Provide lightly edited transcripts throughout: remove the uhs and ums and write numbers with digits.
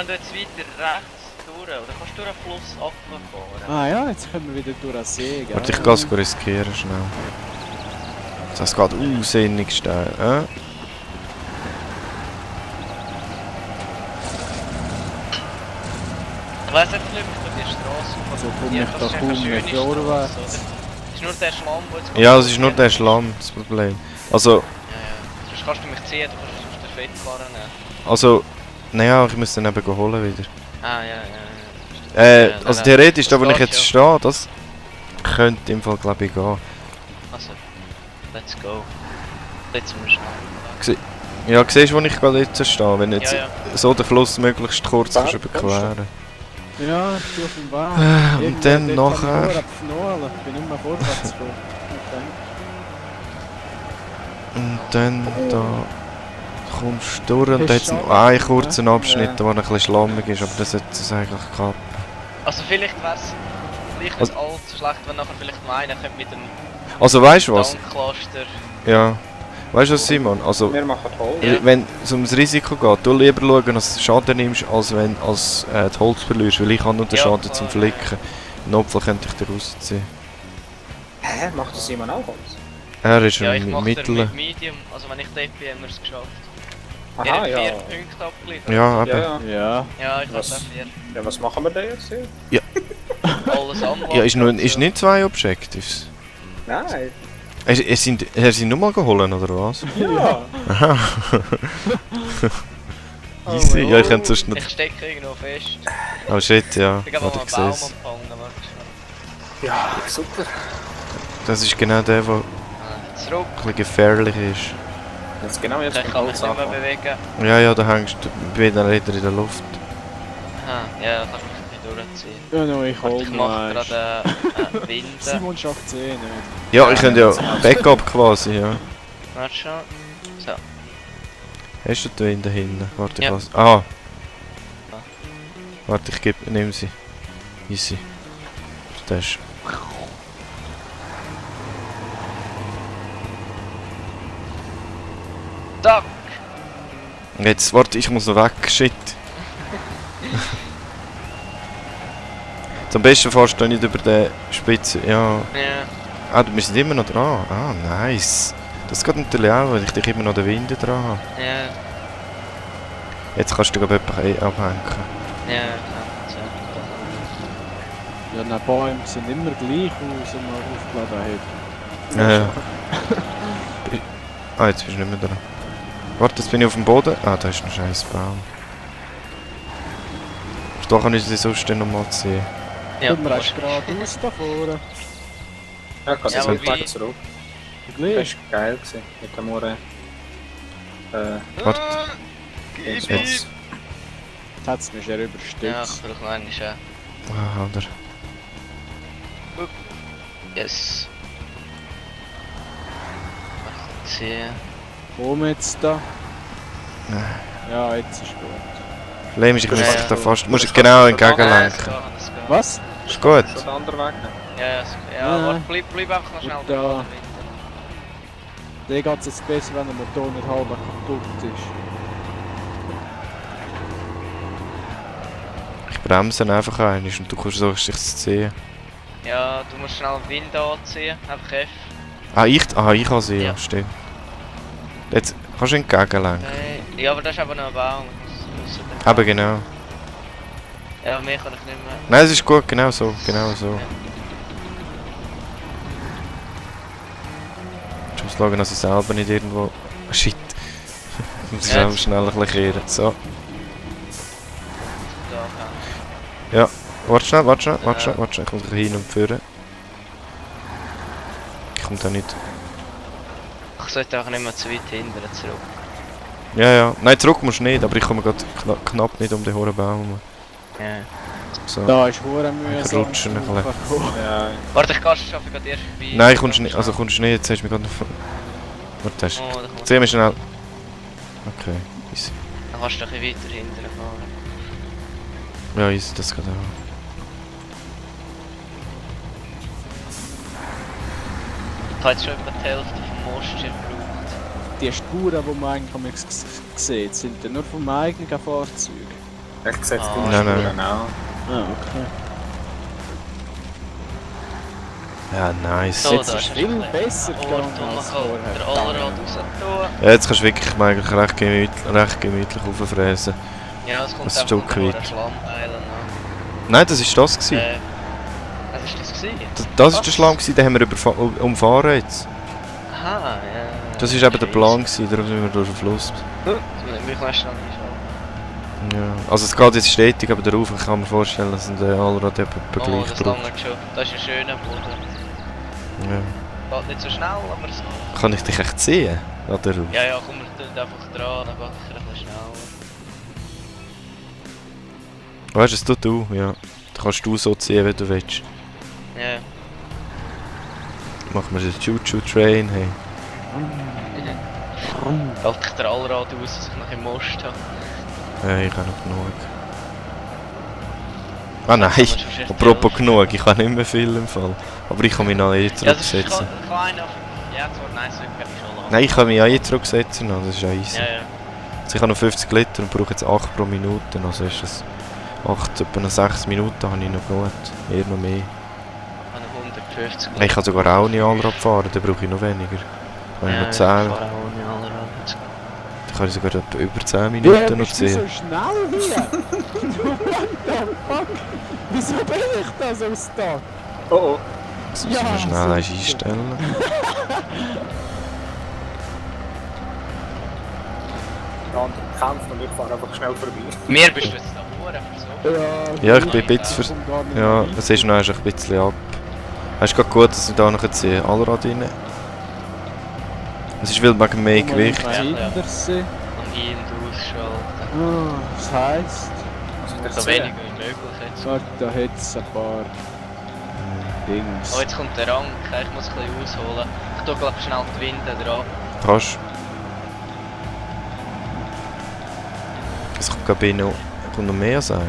wenn du jetzt weiter rechts durch, oder kannst du durch den Fluss runterfahren? Ah ja, jetzt können wir wieder durch den See, gell? Warte, ich kann es riskieren schnell. Das geht unsinnig steil. Ich weiss einfach nicht, ob die Straße... Also komme ich da kaum mehr vorwärts. Es ist nur der Schlamm, der jetzt... Ja, es ist nur der Schlamm, das Problem. Also, Ja, ja. Sonst kannst du mich ziehen, du kannst sonst den Fettkarren nehmen. also... Naja, ich muss den eben holen wieder. Ah, ja, ja, ja. Also theoretisch, da wo ich geht, jetzt stehe, das könnte im Fall glaube ich gehen. Also, let's go. Jetzt müssen wir schnell. Ja, siehst du, wo ich gerade jetzt stehe? Wenn jetzt Ja, so den Fluss möglichst kurz kannst überqueren. Ja, ich bin auf dem Weg. Und dann nachher... Ich bin nicht mehr vorwärts gekommen. Und dann da... kommst du durch und da hat es noch einen kurzen Abschnitt, der ein bisschen schlammig ist, aber das sollte es eigentlich klappen. Also vielleicht wäre es vielleicht nicht allzu schlecht, wenn nachher vielleicht noch einer kommt mit dem Also weißt du was? Tanklaster. Ja. Weißt du was, Simon? Also, Wir machen Holz. Ja. wenn es ums Risiko geht, du lieber schauen, dass du Schaden nimmst, als wenn du das Holz verlierst, weil ich habe nur den Ja, Schaden klar, zum ja. Flicken. Im Notfall könnte ich dir rausziehen. Hä? Macht das jemand auch Holz? Er ist Ja, ich ein mache Mittel. mit Medium, also wenn ich dort bin, haben wir es geschafft. Aha, Er hat ja. 4 Punkte abgeliefert. Ja, Ja, eben. ja. Ja. Ja, ich habe Was? auch 4. Ja, was machen wir da jetzt hier? Alles andere. Ja, ist nicht 2 Objectives. Nein. Er sind nur mal geholt, oder was? Ja. Aha. Oh, Easy. Ja, ich oh. könnte sonst nicht... Ich stecke irgendwo fest. Oh shit, ja. Ich glaube Warte, mal ich einen Baum sehe es. angefangen, warte schnell. Ja, super. Das ist genau der, der ein Zurück. bisschen gefährlich ist. Jetzt genau jetzt Ich beim kann mich Holz nicht mehr anfangen. bewegen. Ja, ja, da hängst du wieder in der Luft. Aha, ja, da kann ich mich nicht durchziehen. Ja, no, ich Warte, hol ich mache mal. gerade Winde. Simon schafft es eh nicht. Ja, ich könnte ja Backup quasi, ja. Warte schon. So. Hast du die Winde hinten? Warte, ich Ja. lasse... Ah! Warte, ich nehme sie. Easy. Das ist... Zack! Jetzt, warte, ich muss noch weg. Shit. Am besten fährst du nicht über die Spitze. Ja. Ja. Ah, wir sind immer noch dran. Ah, nice. Das geht natürlich auch, weil ich dich immer noch den Wind dran habe. Ja. Jetzt kannst du gerade jemanden abhängen. Ja, Ja, die Bäume sind immer gleich, wie man aufgeladen hat. Ja, ja. Ah, jetzt bist du nicht mehr dran. Warte, jetzt bin ich auf dem Boden. Ah, da ist ein scheiß Baum. Da kann ich sie sonst noch mal sehen. ja. Und man ist geradeaus da vorne. Ja, kannst Ja, du aber jetzt wie- zurück. Das Gleich. war geil gewesen, mit dem Moore. Warte. Gib Jetzt. ihm! Jetzt hat es mich ja Ja, überstützt. ich brauche noch einen. Ah, oder? Yes. Ziehen. Komm jetzt da. Nein. Ja, jetzt ist gut. Problem ist, ich muss Ja, dich ja. da fast... Muss ich Das genau kannst du entgegenlenken. Was? Ist gut. So den anderen Weg nehmen. Ja, warte, bleib einfach noch schnell Und da. dran. Dann geht es jetzt besser, wenn der Motor nicht halb kaputt ist. Ich bremse einfach ein und du versuchst dich zu ziehen. Ja, du musst schnell den Wind anziehen, einfach F. Ich kann sie, ja, Ja. stimmt. Jetzt kannst du entgegenlenken. Ja, aber das ist aber noch ein Baum. Aber genau. Ja, mehr kann ich nicht mehr. Nein, es ist gut, genau so, genau so. Ja. Ich muss schauen, dass ich selber nicht irgendwo... Shit. Ich muss Ja, selber jetzt- schnell ein bisschen kehren. So. Da kann. Warte schnell, warte schnell, Ja. warte schnell. Ich muss hin und führen. Ich komme da nicht. Ich sollte auch nicht mehr zu weit hinten zurück. Ja, ja. Nein, zurück musst du nicht, aber ich komme gerade knapp nicht um den hohen Baum herum. Ja. So. Da ist hure mühsam. Rutschen ein bisschen. Ja, Warte, ich kann es schaffen, gerade erst vorbei. Nein, kommst du nicht, also kommst du nicht, jetzt hast du mich gerade noch... Warte, das ist... Oh, da kommst Zieh mich schnell. Okay, easy. dann kannst du ein bisschen weiter hinten fahren. Ja, easy, das geht auch. Ich habe jetzt schon über die Hälfte vom Most gebraucht. Die Spuren, die man eigentlich sieht, sind dann nur vom eigenen Fahrzeug. Ich sehe es Ah, in nein, den nein. Spuren auch. Ah, okay. Ja, nice. So, Jetzt da ist ist viel ein besser bisschen gegangen Ort, wo man als kann vorher. den Allrad raus tun. Ja, jetzt kannst du wirklich eigentlich recht gemütlich rauffräsen. Ja, es kommt Ein einfach Stück von weit. der Schlammpeilen an. Nein, das war das. Gewesen. Was ist das gewesen? Das war der Schlamm, gewesen, den haben wir umfahren jetzt. Aha, ja. Das war eben der Plan, gewesen, darum sind wir durch den Fluss. Wie kannst du dann Ja. Also es geht jetzt stetig, aber darauf ich kann mir vorstellen, dass ein Allrad eben Oh, gleich das braucht. langt schon. Das ist ein schöner Boden. Ja. Geht nicht so schnell, aber so. Kann ich dich echt sehen? An der Ruf? Ja, komm, wir tun einfach dran, dann geht es ein bisschen schneller. Weißt du, es tut du, ja. Da kannst du so ziehen, wie du willst. Ja. Machen wir den Choo-Choo-Train, hey. Halt ich den Allrad aus, dass ich noch im Most habe. Ja, ich habe noch genug. Ah nein, apropos genug, ich habe nicht mehr viel im Fall. Aber ich kann mich noch eh zurücksetzen. Ich kann einen auf... Ja, zwar nein, so kann ich schon lassen. Nein, ich kann mich auch eh zurücksetzen, noch, das ist ja easy. Ja, ja. Also ich habe noch 50 Liter und brauche jetzt 8 pro Minute, also ist es 8, etwa noch 6 Minuten habe ich noch gut, eher noch mehr. Ich habe 150. Nein, ich kann sogar auch nicht Allrad fahren, dann brauche ich noch weniger. Dann habe ich noch 10, Ich fahre auch ohne Allrad. dann kann ich sogar etwa über 10 Ja, Minuten noch bist du ziehen. so schnell hier? What the fuck? Wieso bin ich da so stuck? Oh oh. Das müssen wir Ja, schnell so- einstellen. Der andere kämpft und ich fahre einfach schnell vorbei. Mir bist du jetzt da vorne versucht. Ja, ich bin ein bisschen Ja, es ist noch ein bisschen ab. Es ist gerade gut, dass wir da noch jetzt Allrad rein. Es ist weil wegen mehr Gewicht. Hintersee. Am Ein- und Ausschalten. Ah, das heisst, Also So wenig wie möglich jetzt. warte, da hat es ein paar Dings. Oh, jetzt kommt der Rang. Ich muss ein bisschen ausholen. Ich tue glaube schnell die Winde dran. Kannst. Es kommt glaube ich noch, kommt noch mehr sein.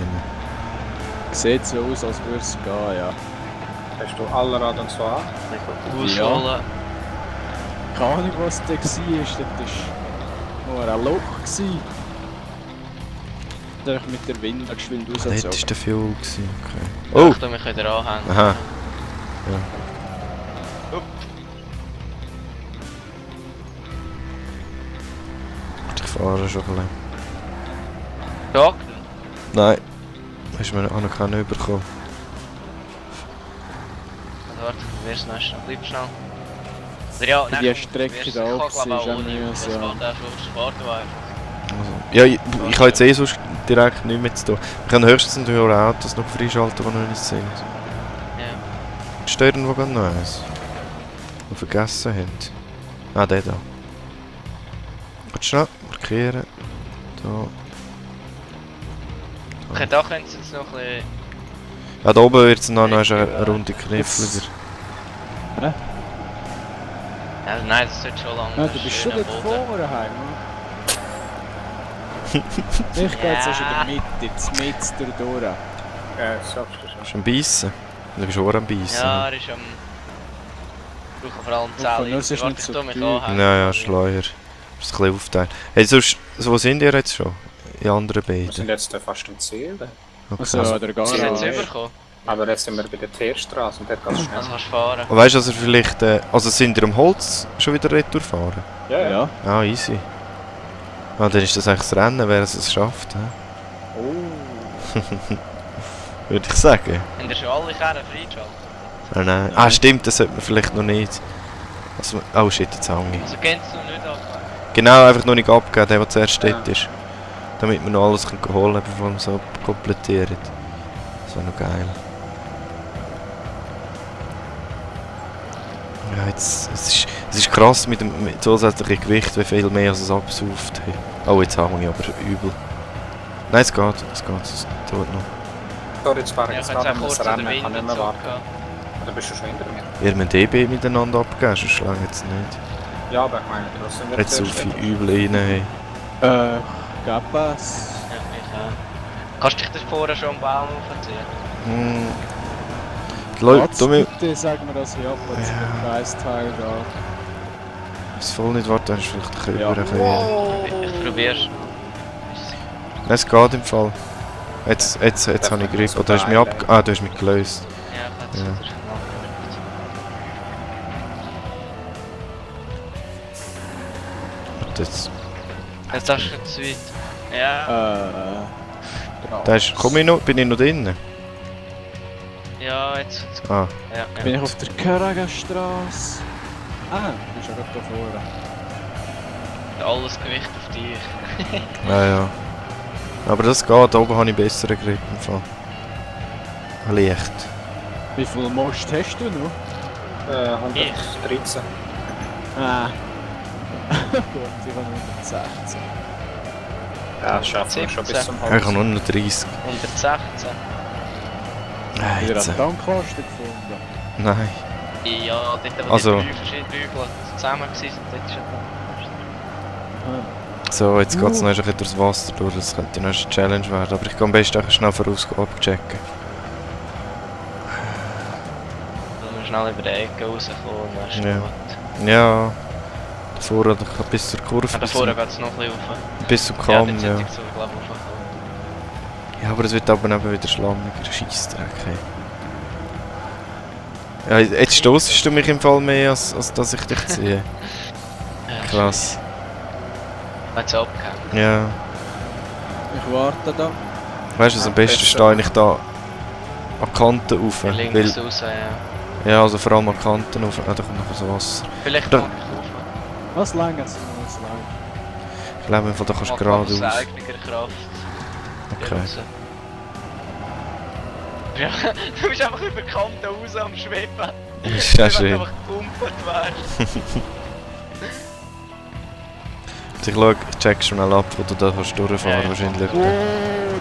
Sieht so aus, als würde es gehen, ja. Hast du Allrad und so an? Ausholen. Keine Ahnung, was da war. Das war nur ein Loch. Da ich mit der Winde geschwind Dort rausgezogen. war der Fuel. Gewesen. Okay. Ich tue mich wieder anhängen. Aha. Ich fahre schon ein bisschen. Ja, Nein. Hast du mir auch noch keinen bekommen? also warte, du wirst noch schnell. Bleib schnell. Oder ja, Die nein, Strecke ich da kann oben glaube auch ist auch ohne. nicht Das so- geht auch schon Sport einfach. Also, ja, ich habe jetzt eh sonst direkt nichts mehr zu tun. Wir können höchstens natürlich auch Autos noch freischalten, die noch nicht sind. Ja. Steht irgendwo gerade noch eins? Die vergessen haben. Ah, der da. Kannst du schnell markieren. Da. Okay, da können sie jetzt noch ein bisschen... Ja, da oben wird es noch eine Runde kniffliger. Ja, nein, das wird schon lange. Ja, das du ist bist schon schöner dort Boden. vorne heim. Ich gehe jetzt erst in der Mitte, jetzt mit durch. Ja, das schaffst du schon. Bist du am Beißen? Du bist auch am Beißen. Ja, er ist am... Ich brauche vor allem Von Zähne. uns ist Warte, nicht ich so tue mich teuer. anhängen. Ja, Schleuer. Du musst es ein bisschen aufteilen. Hey, sonst, wo sind ihr jetzt schon? In anderen Wir sind beiden? jetzt fast am Ziel. Okay. Also, der Sie sind Gara. jetzt übergekommen. Aber jetzt sind wir bei der Teerstraße und dort geht es schnell. Also kannst du fahren. Und weißt du, also vielleicht... also sind ihr am Holz schon wieder retour fahren? Ja, ja. Ja. Ah, easy. Ah, dann ist das eigentlich das Rennen, wer es schafft. He? Oh. Würde ich sagen. Haben ihr schon alle Kerren freigeschaltet? Ah, nein. Ah, stimmt, das sollte man vielleicht noch nicht. Also, oh shit, jetzt hänge ich. Also gehen sie noch nicht ab. Genau, einfach noch nicht abgeben, der zuerst Ja. dort ist. Damit wir noch alles holen können, bevor wir so komplettieren. Das wäre noch geil. Ja, jetzt, es ist krass mit dem zusätzlichen Gewicht, wie viel mehr als es absauft. Hey. Oh, jetzt hänge ich aber übel. Nein, es geht, es tut noch. Sorry, jetzt fahre ich Ja, jetzt ich hätte gerade auch um kurz das an der Rennen, ich kann Winde nicht mehr warten. zurück. Oder bist du schon hinter mir? Wir müssen EB miteinander abgeben, sonst schlagen jetzt nicht. Ja, aber ich meine, trotzdem wird Jetzt so zuerst viel übel rein. Hey. Gapas. Ja, ich auch. Kannst du dich das vorher schon am Baum aufziehen? Hm. Die Leute, du mir... Bitte sagen wir das Japan zu dem Kreisteil da. Es voll nicht warten, dann ist vielleicht ein bisschen Ja. überkehren. Ich probier's. Nein, es geht im Fall. Jetzt habe ich Grip. Oder hast du mich du hast mich gelöst. Ja, ich hätte es Ja. wieder nachgerückt. Und jetzt... Jetzt hast du zu weit. Ja, Bin ich noch drinnen? ja, jetzt. Ah, Ja, ja. Bin ich auf der Köragenstrasse? Ah, du bist ja gerade da vorne. Alles Gewicht auf dich. ja. Aber das geht, da oben habe ich besseren Grip im Fall. Leicht. Wie viel Most hast du noch? 113. Ah. Gut, ich habe 116. Ja, das schaffen wir schon bis zum Ich Hals. habe nur noch 30. 116. Wieder Jetzt, eine Tankkasten gefunden. nein. Ja, dort Also- waren die 3 verschiedene Bügel zusammen gewesen, und dort ist ja So, jetzt geht es noch ein bisschen durchs Wasser durch. Das könnte noch eine Challenge werden. Aber ich kann am besten auch schnell voraus abchecken. dann wir schnell über die Ecke rauskommen und dann ist es Ja. gut. Ja. Davor bis zur Kurve. Ja, da vorne geht es noch ein bisschen rauf. Bis zum Ja, Kamm, dort ja. sind die so, glaube ich, raufgekommen. Ja, aber es wird aber eben wieder schlammiger. Scheissdreck, hey. Ja, jetzt stossest du mich im Fall mehr, als dass ich dich ziehe. Ja, Krass. Hat es abgehängt. Ja. Ich warte da. Weißt du, was am besten stehe ich da an die Kanten rauf. Links raus, ja. Ja, also vor allem an die Kanten rauf. Ah, da kommt noch so Wasser. Vielleicht Da- mag ich rauf. Was lange jetzt noch? Was lange? Ich glaube, im Fall, da kannst du Mag geradeaus. aus eigener Kraft. Okay. Raus. Ja, du bist einfach über die Kante raus am Schweben. Das ist ja Wenn du schön. einfach gepumpert wärst. Ich schaue, ich check schnell ab, wo du da kannst durchfahren Ja, ja. wahrscheinlich. Oh,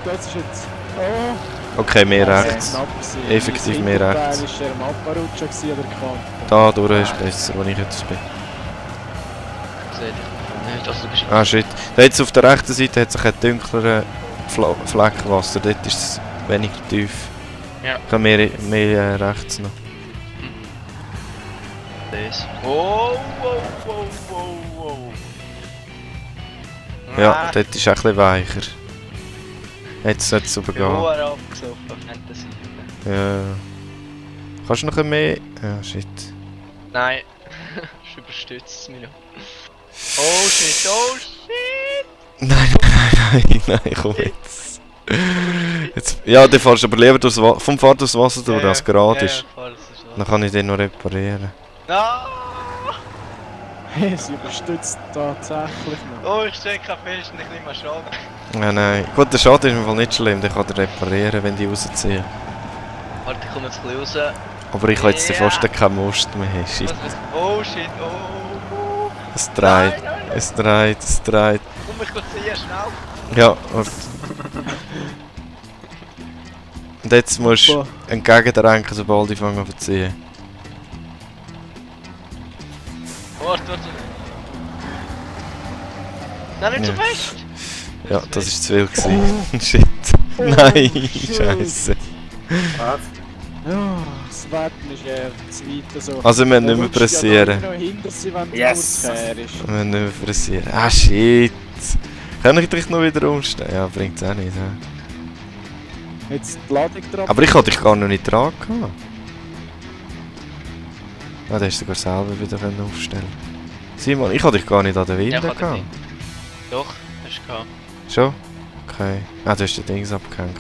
das ist jetzt... Oh! Okay, mehr das rechts. ist knapp gewesen. Effektiv mehr Das rechts. Hinterteil war am Apparutscher gewesen an der Kante. Da durch ist besser, wo ich jetzt bin. Sehe dich nicht, also du bist Ah shit. Da jetzt auf der rechten Seite hat sich ein dunklerer Fleck Wasser. Dort ist es weniger tief. Ja. Ich habe mehr rechts noch. das. Oh, wow, wow, wow, wow. Ja, dort ist es ein bisschen weicher. Jetzt sollte es Ich bin übergehen. hoher abgesoffen, Fantasy. Ja. Kannst du noch ein mehr? Ja, shit. Nein, ich überstütze es mir noch. Oh shit, oh shit! Nein, komm jetzt. Ja, dann fahrst du aber lieber vom Fahrt durchs Wasser durch, als gerade ist. Ja, das ist Dann kann ich den noch reparieren. Ah! Es überstützt tatsächlich noch. Oh, ich stehe kein Fisch und ich nehme mal Schaden. Ja, nein. Gut, der Schaden ist im Fall nicht schlimm, den kann er reparieren, wenn die rausziehen. Warte, ich komme jetzt ein bisschen raus. Aber ich habe jetzt Ja. fast keinen Most mehr. Shit. Oh shit, oh. Es dreht, Nein. es dreht, es dreht. Komm, ich kurz hier, schnell. Ja, warte. Und jetzt musst du Boah. entgegendenken, sobald ich fange an zu ziehen. Warte. Nein, nicht so Ja. fest. Ja, das war zu viel gewesen. Shit. Nein, shit. Scheiße. Ja, das Wetten ist eher zu weit. Also, Also wir müssen nicht mehr du willst pressieren. Ja noch hinter sie, wenn du Yes. kurz ist. Wir müssen nicht mehr pressieren. Ah shit. Kann ich dich noch wieder umstellen? Ja, bringt's auch nicht. Ja. Jetzt die Ladung drauf. Aber ich hatte dich gar noch nicht dran gehabt. Ah, da hast du sogar selber wieder aufstellen. Simon, ich hatte dich gar nicht an der Winde Ja, ich hatte gehabt. dich. Doch, hast du gehabt. Schon? Okay. Ah, du hast den Dings abgehängt.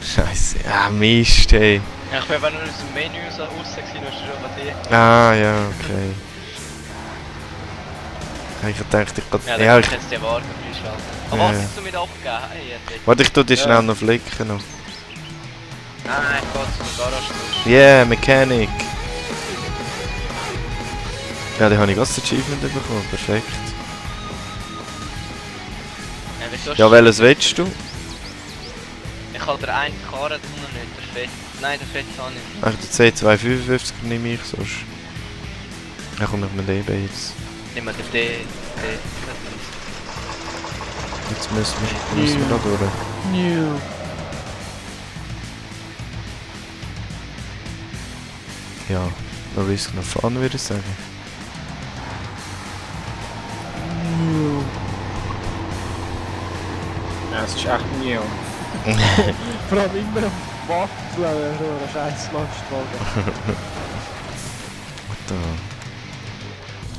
Scheiße. Ah, Mist, hey. Ja, ich bin aber nur aus dem Menü so raus, hast du schon bei dir. Ah, ja, okay. Ich dachte, ich Ja, kann... dann Ja, kann ich... ich jetzt die Wagen freischalten. Aber Ja, was ja. hast du mit abgegeben? Hey, jetzt. Warte, ich tu dich Ja. schnell noch flicken. Noch. Nein, ich gehe zur Garage. Yeah, Mechanic. Ja, dann habe ich das Achievement bekommen. Perfekt. Ja, wieso Ja, welches willst du? Ich habe den einen Karren noch nicht, der Fett. Nein, der Fett kann ich. Ach, den C255 nehme ich sonst. Ja, komm, ich mir den eben jetzt. Nimm mal den D. Jetzt müssen wir da durch. New. Ja, no risk, no fun, würde ich sagen. New. Ja, es ist echt new. Vor allem immer am Warten, so eine scheiß Lastwagen. Da.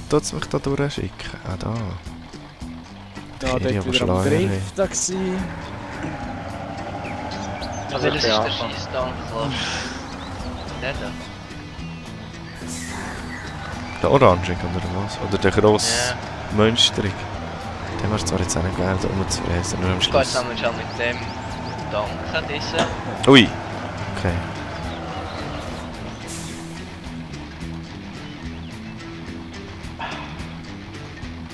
Tut's mich da durchschicken? Ah, da. Ja, Okay, dort aber wieder am schlagen, hey. Driften gsi. Ja, welches ist der Scheisstank? Der da? Der Orangig oder was? Oder der grosse Ja. Mönsterig? Den hast du zwar jetzt auch nicht gewählt, um zu fräsen, nur am Ich gehe Schluss. jetzt einmal schon mit dem Tanken, diesen. Ui! Okay.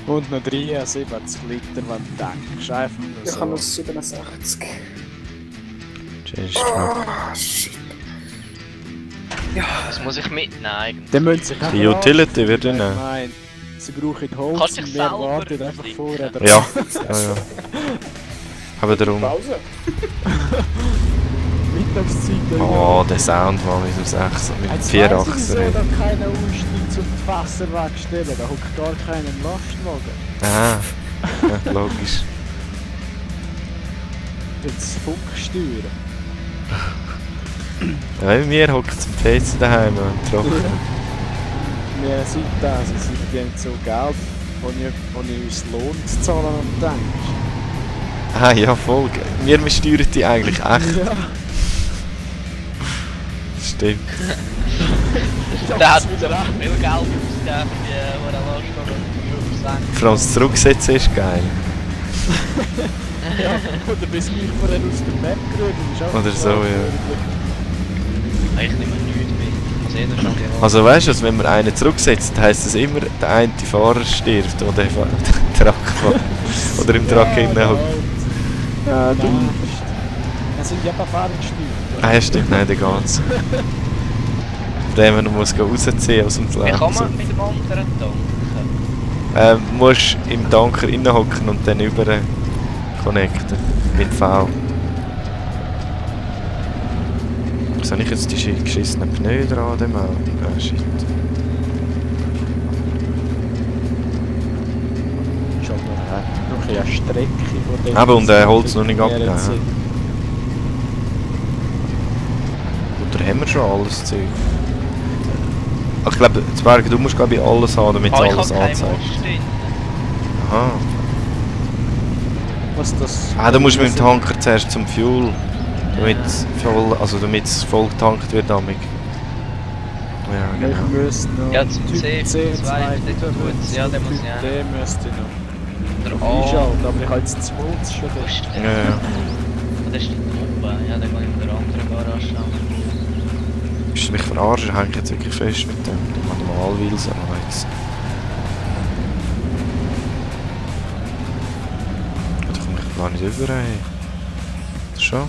Und noch 73 Liter, wenn du denkst. Einfach nur Ich habe noch so. 67. Cheers, Schmack. Ah, shit. Das muss ich mitnehmen eigentlich. Dann müssen sich einfach Die Utility wird anstellen. dann. Ich meine, sie brauchen Holz Kannst und dich wir selber warten einfach vorher. flicken. Ja, ja, ja. Aber darum. Pause? Mittagszeit. Oh, der Sound war mit dem 6 mit dem Jetzt 4 weiss ich, wieso Achser. da keiner aussteigt, um die Fässer wegzustellen. Da hockt gar keinen Lastwagen. Ah, ja, logisch. Jetzt Funksteuern. Ja, bei mir hockt es am PC daheim und trocken. Wir sind da, also sie verdienen so Geld, wo ich uns Lohn zu zahlen und denkst. Ah ja, voll. Wir steuern die eigentlich echt. Ja, Das stimmt. Der hat viel Geld ausgegeben für die Lastwagen. Vor allem das Zurücksetzen ist geil. ja. Oder bis mich vorher aus der Map gerührt. ist auch Oder so, ja. Ich nehme nichts mit. Also jeder schon gewonnen. Also weißt du, wenn man einen zurücksetzt, heisst das immer, der eine Fahrer stirbt oder der Truck fährt. Oder im Truck innen hockt. Ja, du. Das sind ja ein paar Fahrer gesteuert. Ah ja, stimmt, nein, der ganze. Den man muss rausziehen aus dem Wie Land. kann man mit dem anderen tanken? Du musst im Tanker innen hocken und dann über connecten. Mit V. Was habe ich jetzt die geschissenen Pneu dran an dem Auto? Ah, shit. Schon noch eine Strecke von dem. Aber und er holt es noch nicht ab. Oder Oder haben wir schon alles Zeug? Ach, ich glaube, Zwerg, du musst glaube ich alles haben, damit es Ah, ich alles habe keinen anzeigt. Most drin. Aha. Was das? Ah, da musst du mit dem Tanker zuerst zum Fuel. Damit es voll getankt wird damit. Ja, Ich genau. müsste noch. Ja, zum C, C2 C2, dort tut's. Ja, den muss ich auch. Den müsste ich noch. Oder Einschalten, aber ich habe jetzt 2 schon Wo da. ist der? Ja, ja. Das ist die Truppe. Ja, dann gehe ich in der anderen Garage an. Bist du mich verarschen? Hänge ich jetzt wirklich fest mit dem Manualwheels an jetzt. Ja, da komme ich gar nicht über. Ey. Schon?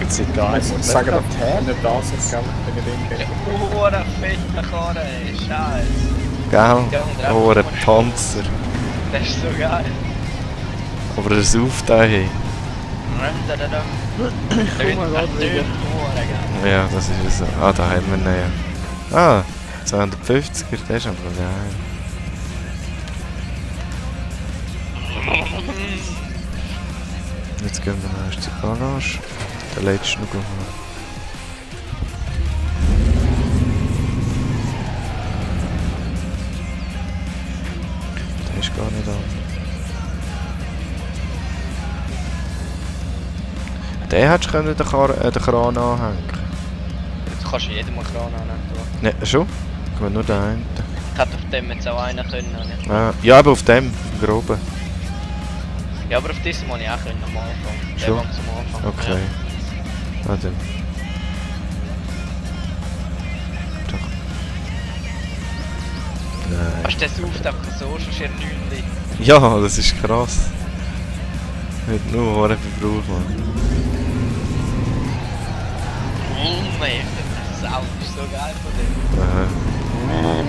Jetzt sind da Ich muss sagen, dass nicht das ist, gell, wenn ich denke. Eine fette Karre, ey. Scheiße. Gell? Oh, ein Panzer. Das ist so geil. Aber er sauft da hey. Da. Da Guck mal, gerade wieder. Ja, das ist es. Ah, da haben wir ihn ja. Ah, 250er, der ist aber geil. Jetzt gehen wir noch erst zur Garage. Der letzte noch gehen. Der ist gar nicht an. Den hättest du den Kran anhängen. Du kannst jedem mal Kran annehmen. Ne, schon? Ich will nur den einen. Ich hätte auf dem jetzt auch einen können. Nicht? Ah, ja, aber auf dem, auf dem groben. Ja, aber auf diesem muss ich auch können am Anfang. Der Schon? ganz am Anfang. Okay. Ah, dann. Doch. Ja. Nein. Hast du das sauft einfach so, schon schon 9 Ja, das ist krass. Wird nur Haare verbraucht, man. Nein, das Sound ist so geil von dem. Aha.